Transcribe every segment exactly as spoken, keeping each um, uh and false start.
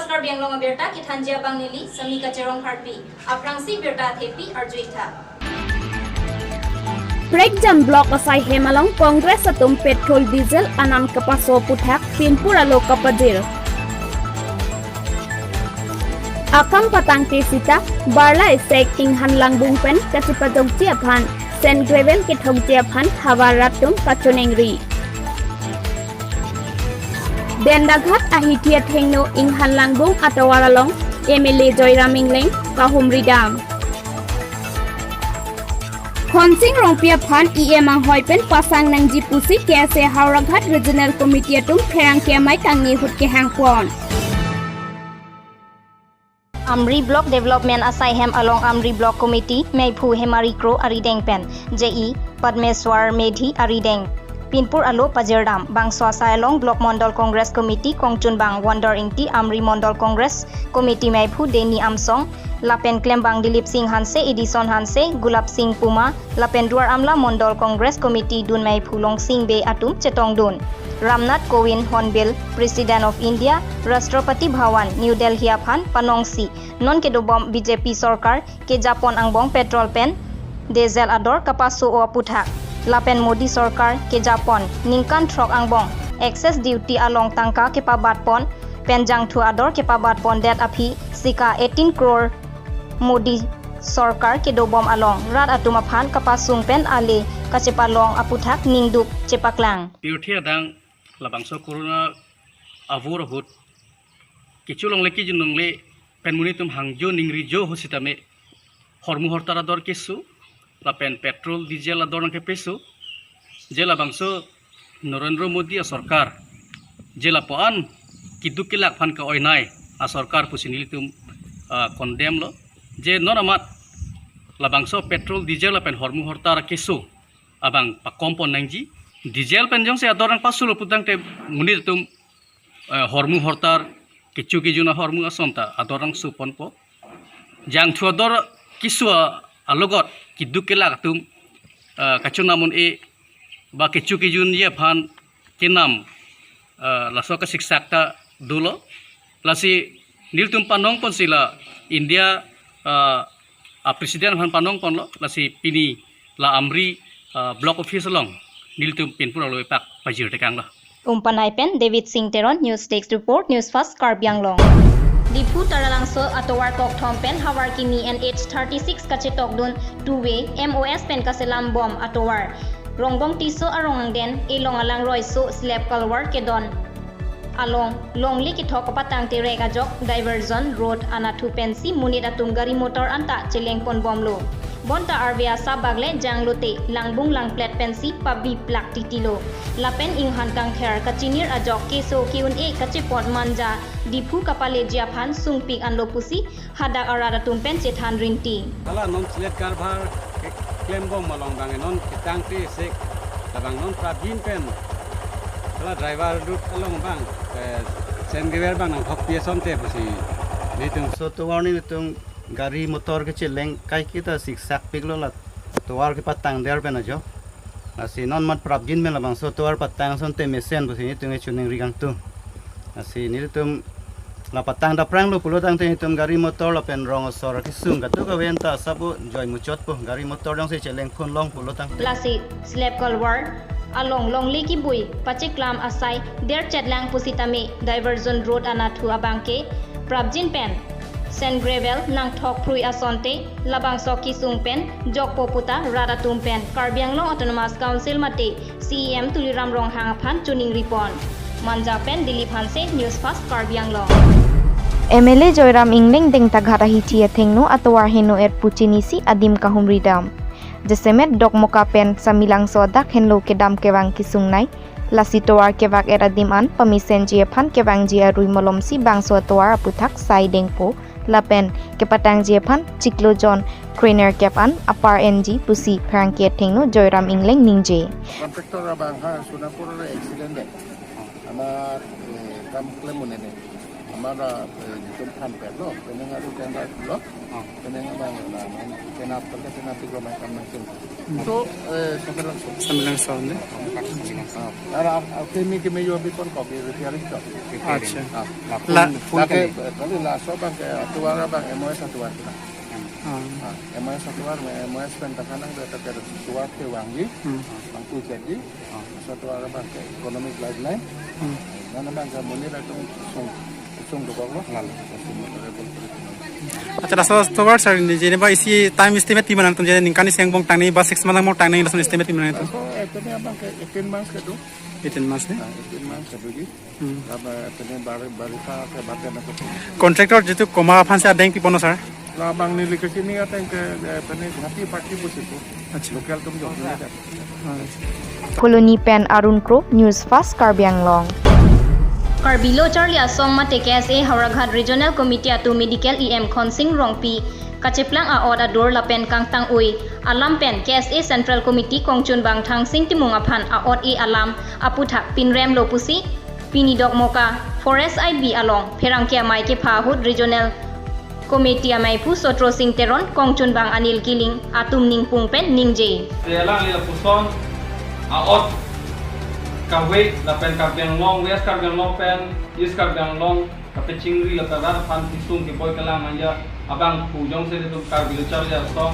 Karbi Anglong abirta kethanji abang neli Samika Cherong Kharpi. Aphrangsi birta athepi arjuitha. Prekjam Block asai hem along Congress atum petrol diesel anam kepaso aputhak pinpur alo kapajir. Akam patangte sita Barla Isek Inghan Langbung pen kachepajokji aphan sand gravel kethokji aphan havar rat atum kachoningri. Dendaghat ahithi athengno Inghan Langbung atovar along M L A Joyram Engleng kahumri dam. Honsing Rongpi aphan E M anghoi pen pasang nangji pusi K S A Howraghat Regional Committee atum pherangke amei kangni ahut kehang pon. Amri Block Development asai hem along Amri Block Committee meiphu Hemari Kro arideng pen J E Padmeswar Medhi arideng pinpur alo pajir dam. Bangso asai along Block Mondol Congress Committee kongchunbang Wonder Ingti, Amri Mondol Congress Committee meiphu Deni Amsong, lapen klembang Dilip Singh Hanse, Edison Hanse, Gulab Singh Puma, lapen Duar Amla Mondol Congress Committee dun meiphu Longsing Bey atum chetongdun. Ramnath Kovind Hornbill, President of India, Rashtrapati Bhavan, New Delhi aphan panongsi non kedobom B J P sorkar kejapon angbong petrol pen diesel ador kapaso-o aputhak, lapen Modi sorkar kejapon ningkan throk angbong excise duty along tangka kepabatpon pen jangthu ador kepabatpondet aphi sika eighteen crore Modi sorkar kedobom along rat atum aphan kapasung pen ale kachepalong aputhak ningduk chepaklang. Pirthe adang labangso corona avur ahut kecho longle kejun longle pen monit atum hangjo ningrijo ahut sitame hormu hortar ador keso lapen petrol diesel ador nangkepeso, je labangso Narendra Modi asorkar je lapu-an keduk kelak aphan ke-oinei asorkar pusi nelitum, ah, condemn lo. Je non amat labangso petrol diesel lapen hormu hortar keso abang pakompon nangji. Diesel pen jongsi ador nangpasulo putangte monit atum, eh, hormu hortar kecho kejun ahormu ason ta ador nangsoponpo. Jangthu ador keso alogot keduk kelak atum, eh, kachonam un-e ba kecho kejunji aphan kenam, eh, laso kasiksak ta dolo. Lasi nelitum panongponsi la India, eh, a President aphan panongponlo, lasi pini la Amri, eh, Block Office along nelitum pinpur alo epak pajir tekanglo. Umpanai pen David Singh Teron, News Desk Report, News Fast Karbi Anglong. Diphu Taralangso atovar kokthom pen havar kimi N H thirty-six kachetokdun two-way M O S pen kaselam bom atovar Rongbong Tisso arong angden Elong alangroi so slab culvert kedon along longle kethok kapatang terek ajok diversion road anatthu pensi monit atum gari motor anta chelengpon bomlo. Bonta arve asap bagle janglote langbung langplet pensi pabi plak titilo. Lapen inghan kangther kachinir ajok keso ke-un-e kachepon Manja Diphu kapaleji aphan sungpik anlo pusi hadak arat atum pen chethan rinti. Hala non slab culvert ke-, klembom along bang non ketangte sek labang non prabin pen hala driver road along bang, eh, sand gravel bang nangthokpi asonte pusi nelitum. So tovar nelitum gari motor kecheleng kai kita siksak piklo la tovar kepatang der pen ajo. Lasi non mat prabin pen labangso tovar patang asonte mesen pusi nelitum kachiningri kangtung. Lasi nelitum la patang dapranglo pulo tangte nelitum gari motor lapen rong asor kesung kadokave anta asap o joi muchotpo, gari motor jongsi chelengphun long pulo tangte. Lasi slab culvert along longle kibui pacheklam asai derchetlang pusitame diversion road anatthu abangke prabin pen sand gravel nangthok phrui asonte labangso kesung pen jokpo puta rat atum pen Karbi Anglong Autonomous Council mate C E M Tuliram Ronghang aphan choningripon. Manja pen Dilip Hanse, News Fast Karbi Anglong. M L A Joyram Engleng Dengtaghat ahithi athengno atovar heno-et pu chinisi adim kahumri dam. Jasemet Dokmoka pen Samelangso adak henlo kedam kevang kesungnei. Lasi tovar kevak-et adim an pamesenji aphan kevangji arui malomsi bangso atovar aputhak sai dengpo lapen kepatangji aphan chiklo jon crane kep an apar enji pusi pherangke athengno Joyram Engleng ningje. Contractor abang ha Sonapur accident de. Ama, eh, kam klem un-e de. Mara, eh, jitum phan pet lo, penang aru tenda lo, Oh. penang abang na, na, tenda peta tenda tiga mai kam nang sing. So, eh, sambil langsung. Sambil langsung deh. Ah, ara, ah, kemi, kemi yo bipon kopi repairing to. Acha. Ah. La, La, phone ke, kali. eh, kali laso abang ke atuar abang M O S atuar kita. Ah. Ah, M O S atuar, M O S pen takanang dia ta ke atuar ke wangji, Hmm. bang tu jadi. Satu arah bang ke economic lifeline. Hmm. Nana bang ke monit atum sung, sung dobok lo. Lalu. Sung rebel. Acha, laso tovar sir ni, jene ba isi time estimate pima nangtum, jene ningkan isi angbong tangni ba six month angbong tangni, laso estimate pima nangtum. So, eh, tene abang ke eighteen months ke tu. Eighteen months ni? Ah, eighteen months ke tu ji. Hmm. Laba tene bar-, barisa ke baten aku. Contractor jitu koma aphan si adeng piponlo sir? Labang neli kechini ateng ke, eh, tene Guwahati party pusi tu. Acha. Local atum jok ni kan. Ah. Phuloni pen Arun Kro, News Fast Karbi Anglong. Karbi Lo Charli Asong mate K S A Howraghat Regional Committee atum Medical E M Khonsing Rongpi kacheplang a-ot adur lapen kangtang-oi alam pen K S A Central Committee kongchunbang Thangsing Timung aphan a-ot-e alam aputhak pinrem lo pusi pini Dokmoka Forest I B along pherangke amei kepha ahut Regional Committee ameiphu Sotro Sing Teron, kongchunbang Anil Killing atum ningpung pen ningje. Te alangli lapuson a-ot kave lapen Karbi Anglong, West Karbi Anglong pen East Karbi Anglong kapachingri lapen rat aphan kesung keboi kelang nangji abangphu jongsi ilitum Karbi Lo Charli Asong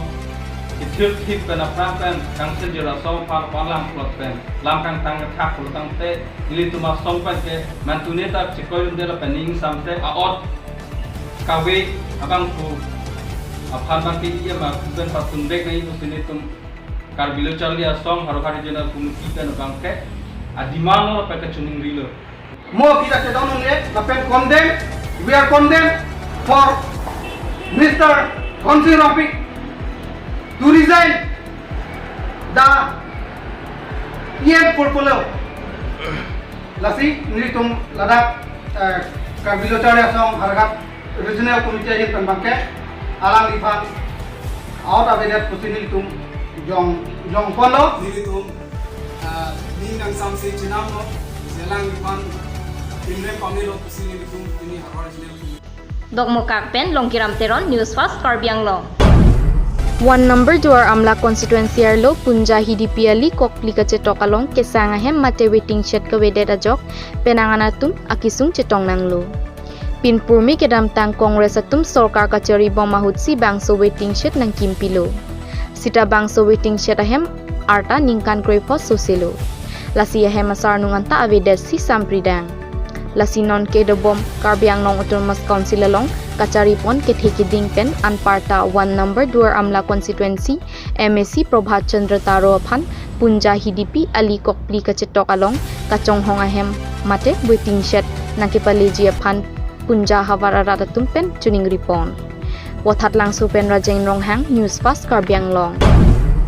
kethirthip pen aphrang pen kangsil jir asong aphan palang plot pen lam kangtang kethak pulo tangte ilitum asong pen ke mantune ta chekoi runde lapen ning samse a-ot kave abangphu aphan bang ke E M aphu pen patunbek nangji pusi ilitum Karbi Lo Charli Asong Howraghat Regional Committee pen bang ke ademand lo lapen kachiningri lo. Mo kita sedang nungge lapen condemn, we are condemned for Mister Khonsing Rongpi to resign the E M portfolio. Lasi nelitum ladak, eh, Karbi Lo Charli Asong Howraghat Regional Committee ahin pen bang ke alangliphan a-ot avedet pusi nelitum jong, jongponlo. Nelitum, ah, ning nangsamse chenamlo, alangliphan pinrem pamelo pusi nelitum pini Howraghat Regional Committee. Dokmoka pen Longkiram Teron, News Fast Karbi Anglong. One number Duar Amla constituency arlo Punja Hidipi Ali Kokpli kachetok along kesang ahem mate waiting shed kavedet ajok penang an atum akesung chetong nanglo. Pinpurme kedamtang Congress atum sorkar kachari bom ahutsi bangso waiting shed nangkimpilo. Sita bangso waiting shed ahem arta ningkan kroipho soselo. Lasi ahem asarnung anta avedetsi sampridang. Lasi non kedobom Karbi Anglong Autonomous Council along kacharipon kethe keding pen anparta one number Duar Amla constituency M A C Prabhat Chandra Taro aphan Punja Hidipi Ali Kokpli kachetok along kachonghong ahem mate waiting shed nangkepaleji aphan Punja havar arat atum pen chiningripon. Vothatlangso pen Rajeng Ronghang, News Fast Karbi Anglong.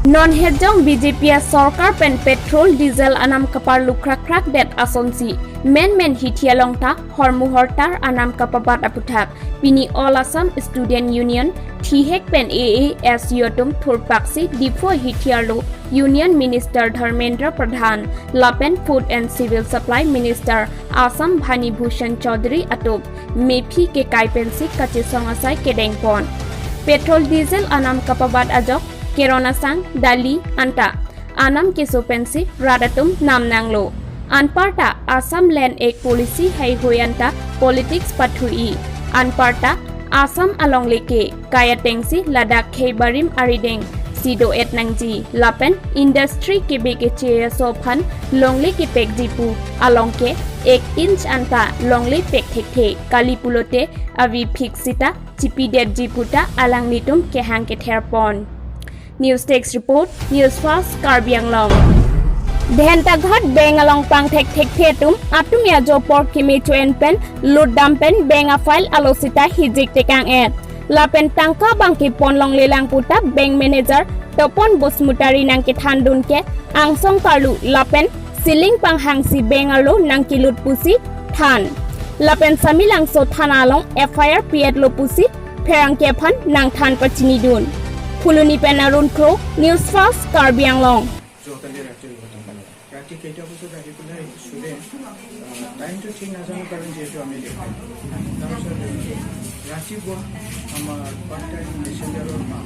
Non hejong B J P asorkar pen petrol, diesel anam kaparlu khrakhrak det asonsi menmen hithi along ta hormu hortar anam kapabat aputhak pini All Assam Student Union thihek pen A A S U atum thurpaksi Diphu hithi arlo Union Minister Dharmendra Pradhan lapen Food and Civil Supply Minister Assam Bhani Bhushan Chaudhary atum mephi kekai pensi kachesong asai kedengpon. Petrol, diesel anam kapabat ajok keron asang, dali anta anam keso pensi rat atum nam nanglo. Anparta Assam Land Act Policy heihui anta politics pathu-i. Anparta Assam alongle ke kai atengsi ladak khei barim arideng si do-et nangji. Lapen industry kebe keche aso aphan longle kepekji pu along ke ek inch anta longle pek thekthe. Kali pulote avi phik sita chipidetji pu ta alanglitum kehang ketherpon. News Desk Report, News Fast Karbi Anglong. Dhentaghat bank along pangthek thekthe atum, atum ajo apor keme cho-en pen lut dam pen bank a-file alo sita hijik tekang-et. Lapen tangka abang kepon longlelang pu ta bank manager Topon Basumatary nangkethandun ke angsong karlu lapen ceiling panghangsi bank arlo nangkelut pusi than. Lapen Samelangso thana along F I R pi-etlo pusi pherangke aphan nangthan pachinidun. Phuloni pen Arun Kro, News Fast Karbi Anglong. কেইটা বজাত আহি পেলাই ষ্টুডেণ্ট টাইমটো ঠিক নাজানো, কাৰণ যিহেতু আমি দেখা তাৰপিছত ৰাতিপুৱা আমাৰ পাৰ্ট টাইম মেছেঞ্জাৰৰ মা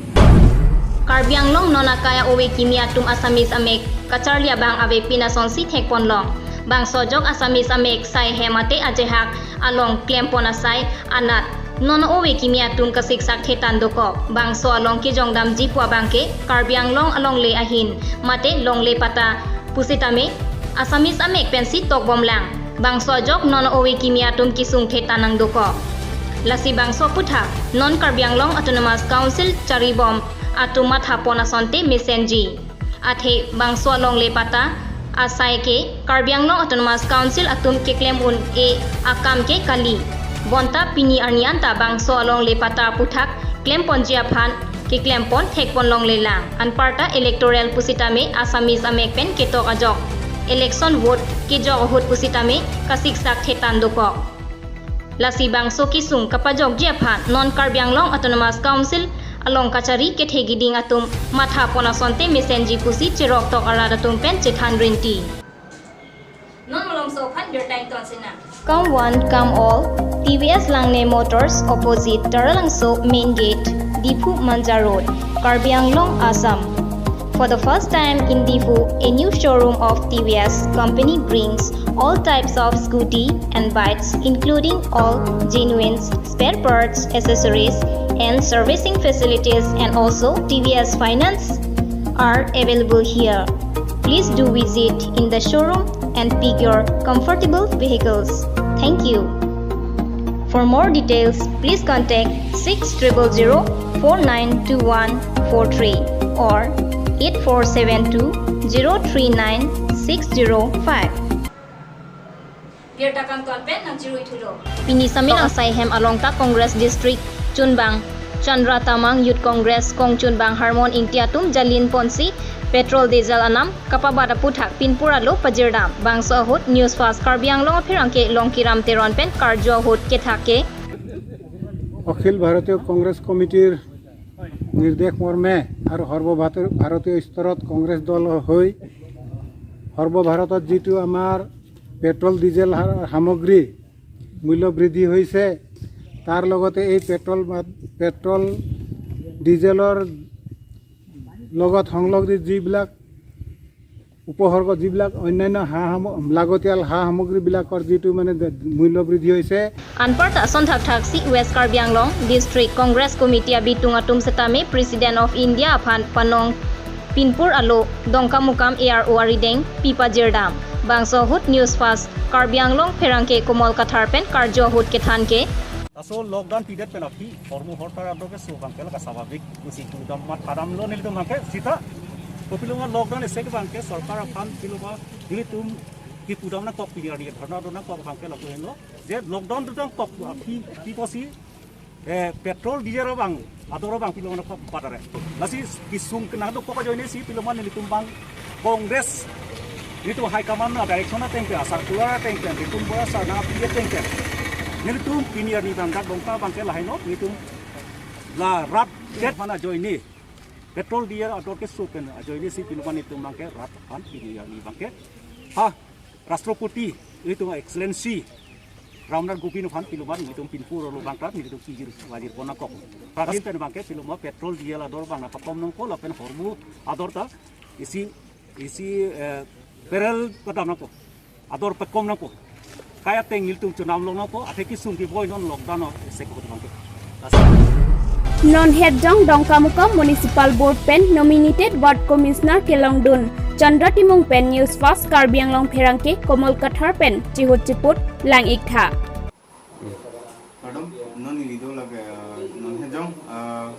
Karbi Anglong non akai a-ove kimi atum Assamese amek kacharli abang avepin asonsi thekponlong. Bangso ajok Assamese amek sai hem mate ajehak along klempon asai anat non ove kimi atum kasiksak thetan dokok. Bangso along kejongdamji pu abangke Karbi Anglong alongle ahin mate longle patta pusitame Assamese amek pensi tokbomlang. Bangso ajok non ove kimi atum kesung thetan nangdokok. Lasi bangso aputhak non Karbi Anglong Autonomous Council charibom atum mathapon asonte mesenji. Athe bangso alongle patta asai ke Karbi Anglong Autonomous Council atum keklem un-e akam ke kali. Bonta pini arni anta bangso alongle patta aputhak klemponji aphan keklempon thekponlonglelang. Anparta electoral pusitame Assamese amek pen ketok ajok election vote kejok ahut pusitame kasiksak thetan dokok. Lasi bangso kesung kapajokji aphan non Karbi Anglong Autonomous Council along kachari kethe keding atum mathapon asonte mesenji pusi cheroktok arat atum pen chethan rinti. Non malomso aphan birta ingtonsinang. Come one, come all. T V S Langne Motors, opposite Taralangso Main Gate, Diphu Manja Road, Karbi Anglong, Assam. For the first time in Diphu, a new showroom of T V S company brings all types of scooty and bikes, including all genuine spare parts, accessories, and servicing facilities, and also T V S finance are available here. Please do visit in the showroom and pick your comfortable vehicles. Thank you. For more details, please contact six triple zero four nine two one four three or eight four seven two zero three nine six zero five. Birta kangton pen nangchirui thulo. Pini Samin angsai hem along ta Congress District chunbang Chandra Tamang, Youth Congress kongchunbang Harmon Ingti atum jalin ponsi petrol diesel anam kapabat aputhak pinpur alo pajirdam. Bangso ahut News Fast Karbi Anglong apherangke Longkiram Teron pen karju ahut kethak ke অখিল ভাৰতীয় কংগ্ৰেছ কমিটিৰ নিৰ্দেশ মৰ্মে আৰু সৰ্বভাৰতীয় স্তৰত কংগ্ৰেছ দল হৈ সৰ্বভাৰতত যিটো আমাৰ পেট্ৰল ডিজেল সা- সামগ্ৰী মূল্য বৃদ্ধি হৈছে, তাৰ লগতে এই পেট্ৰল মা- পেট্ৰল ডিজেলৰ লগত সংলগ্ন যিবিলাক উপসৰ্গ, যিবিলাক অন্যান্য সা সাম- লাগতিয়াল সা সামগ্ৰীবিলাকৰ যিটো মানে দে- মূল্য বৃদ্ধি হৈছে। Anparta ason thakthak si West Karbi Anglong District Congress Committee abitung atum setame President of India aphan panong pinpur alo Dongkamukam A R O arideng pipajirdam. Bangso ahut News Fast Karbi Anglong pherangke Komol Kathar pen karju ahut kethan ke. Laso lockdown pidet pen aphi hormu hortar ador keso abangke la kasababik pusi pudam mathadamlo nelitum abangke sita. Kopiloma lockdown isi ke abangke sorkar aphan piloma nelitum kipudam nangkok, pini arni dharna do nangkok abangke lapu henlo. Je lockdown do nangkok aphi pi pusi eh, petrol diesel abang ador abang piloma nangkok batare. Lasi kesung kenang dokok ajoine si piloma nelitum abang Congress nelitum high command na direction ateng pen, circular ateng pen, nelitum boya sar na pi ateng pen. Nelitum pini arni abang dak Dongka abangke lahai no, nelitum la rat det mana ajoine petrol diesel ador keso pen ajoine si piloma nelitum abangke rat aphan pini arni abangke ha Rashtrapati nelitum Excellency Ramnath Kovind aphan piloma nelitum pinpur alo abang ta nelitum kijir wajir pon nangkok. Pragin pen abangke piloma petrol diesel ador abang nangpakom nangkok lapen hormu ador ta isi isi eh, parallel padam nangkok. Ador pakom nangkok. Kai ateng nelitum chunam long nangkok. Athe kesung keboi non lockdown o isi ko abangke. Non Hejong Dongkamukam Municipal Board pen nominated Ward Commissioner kelongdun Chandra Timung pen News Fast Karbi Anglong pherangke Komol Kathar pen chihut chiput lang-ik tha. Kardom, non neli do lake, eh, non Hejong, eh,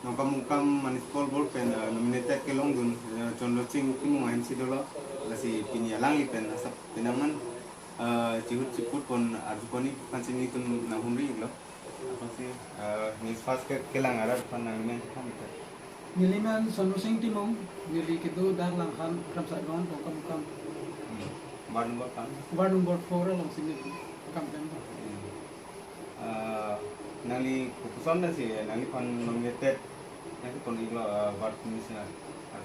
Dongkamukam Municipal Board pen, eh, nominated kelongdun, eh, Chandra Sing Timung ahin si dolo, lasi pini alangli pen asap pinangman, eh, chihut chiput pon arju pon-ik aphansi nelitum nanghumri-iklo. Apotsi, eh, News Fast ke kelang arat aphan nangmen than ita. Neli men Sonur Sing Timung, neli kedo dak Langkhan, Kramsatgaon, Dongkamukam. Hmm. Ward number pan? Ward number four alongsi neli kam pen do. Hmm. Eh, nangli kopuson na si, nangliphan nominated, nangli pon-iklo, eh, Ward Commissioner.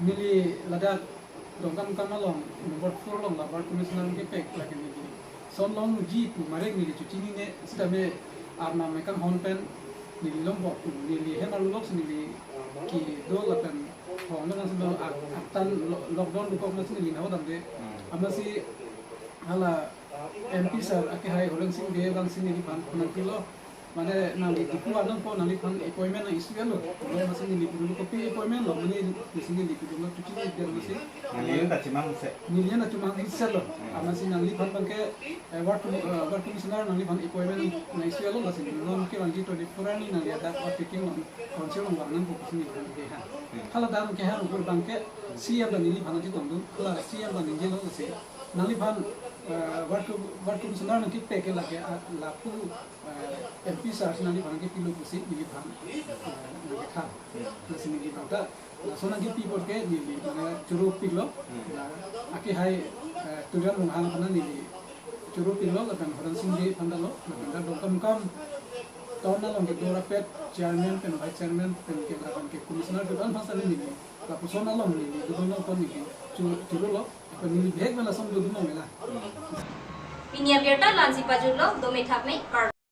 Neli ladak Dongkamukam along number four along la ward commissioner kepek lake neli son longji pu marek neli chechinine sitame arnam kanghon pen neli longpo pu neli hem arlo si neli kedo lapen hong nang si lo ak- aktan lo- lockdown dokok nang si neli naho damde. Amatsi hala M P sir akehai Horensing Bey abang si neliphan nangpilo. Mane nangli Diphu anong po nangliphan appointment nang-issue lo. Lo amatsi neli pidunlo kopi appointment lo mane neli pidunlo chuchi ni dia amatsi. Neli ta chimang se. Neli na chimang se lo. Amatsi nangliphan abangke eh, ward com- eh, ward commissioner nangliphan appointment nang-issue lo amatsi non ke bangji twenty-four arni nangli ada ward taking lo council along vang nangpo pusi neliphan keha. Hala dam keha abangke C M dan neliphan nangchetongdun. Hala C M dan ningje lo amatsi. Nangliphan eh, ward com- ward commissioner nangkepek ke lake ah, lapu eh, M P sir si nangliphan nangkepilo pusi neliphan eh, nangkethan. Amatsi neliphan ta laso nangkepi apot ke neli mane churupiklo. La akehai eh, Tuliram Ronghang aphan neli churupiklo lapen Horensing Bey aphan ta lo lapen ta Dongkamukam town along kedo rapet chairman pen vice chairman pen ke lapen ke commissioner kedo-an aphan ta neli lapuson along neli dodun along neli chu- churulo lapen neli bihek pen lason dodun along la. Pini abirta la-ansi pajutlo, dome thap me, kardom.